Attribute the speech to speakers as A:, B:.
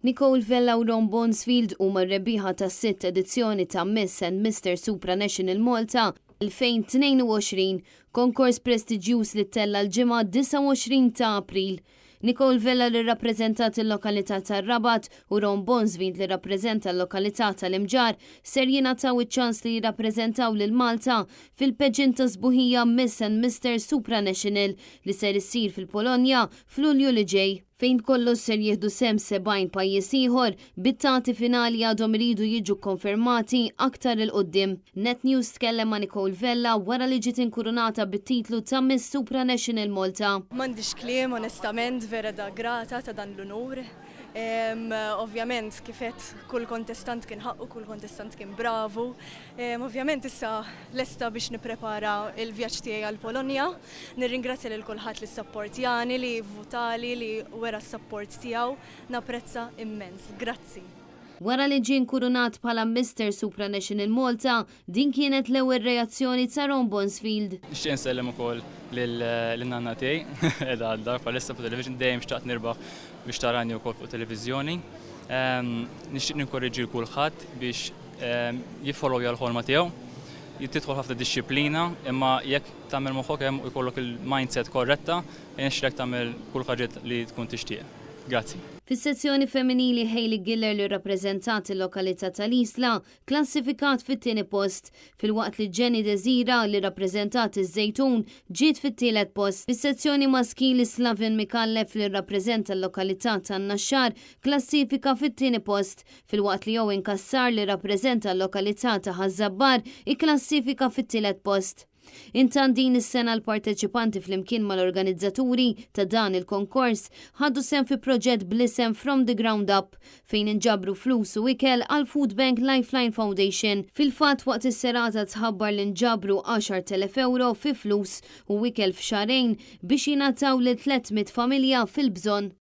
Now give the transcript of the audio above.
A: Nicole Vella u Ron Bonsfield huma r-rebbieħa tas-sitt edizzjoni ta' Miss and Mister Supranational Malta 2022, konkors prestiġjuż li ttella' l-Ġimgħa 29 ta' April. Nicole Vella li rrappreżentat il-lokalità tar-Rabat u Ron Bonsfield li rrappreżenta l-lokalità tal-Imġarr ser jingħataw iċ-ċans li jirrappreżentaw lil Malta fil-pageant ta' sbuħija Miss and Mister Supranational li ser issir fil-Polonja f'Lulju li ġej, fejn b'kollox ser jieħdu sehem 70 pajjiż ieħor, bit-tati finali għadhom iridu jiġu kkonfermati aktar 'il quddiem. Net News tkellem ma' Nicole Vella wara li ġiet inkurunata bit-titlu ta' Miss Supranational Malta.
B: M'għandix kliem onestament, vera da grata ta' dan l-unur. Ovvjament kif għedt kull kontestant kien ħaqqu, kull kontestant kien bravu. Ovvjament issa lesta biex nipprepara l-vjaġġ tiegħi għall-Polonja. Nirringrazzja lil kulħadd li ssapportjani, li vvutali, li wera s-sapport tiegħu. Napprezza immens. Grazzi.
A: Wara li ġie nkurunat bħala Mister Supranational Malta, din kienet l-ewwel reazzjoni ta' Ron Bonsfield.
C: Nixtieq insellem ukoll lin-nanna tiegħi, qiegħda għad-dar bħalissa fuq television, dejjem xtaqt nirbaħ biex tarani wkoll fuq televiżjoni. Nixtieq ninkoraġġi lil kulħadd biex jiffollowja l-ħolma tiegħu. Tidħol ħafna dixxiplina, imma jekk tagħmel moħħok hemm u jkollok il-mindset korretta, jirnexxilek tagħmel kull ħaġa li tkun tixtieq. Grazzi.
A: Fis-sezzjoni femminili Hayley Giller li rrappreżentat il-lokalità tal-Isla klassifikat fit-tieni post, filwaqt li Jenny Desira li rrappreżentat iż-Żejtun ġiet fit-tielet post. Fis-sezzjoni maskili Slaven Micallef li rrappreżenta l-lokalità tan-Naxxar klassifika fit-tieni post, filwaqt li Owen Cassar li rrappreżenta l-lokalità ta' Ħaż-Żabbar ikklassifika fit-tielet post. Intant din is-sena l-parteċipanti flimkien mal-organizzaturi ta' dan il-konkors ħadu sehem fi proġett bl-isem From the Ground Up fejn inġabru flus u ikel għal Food Bank Lifeline Foundation. Fil-fatt waqt is-serata tħabbar li nġabru €10,000 fi flus u ikel f'xahrejn biex jingħataw lil 300 familja fil-bżonn.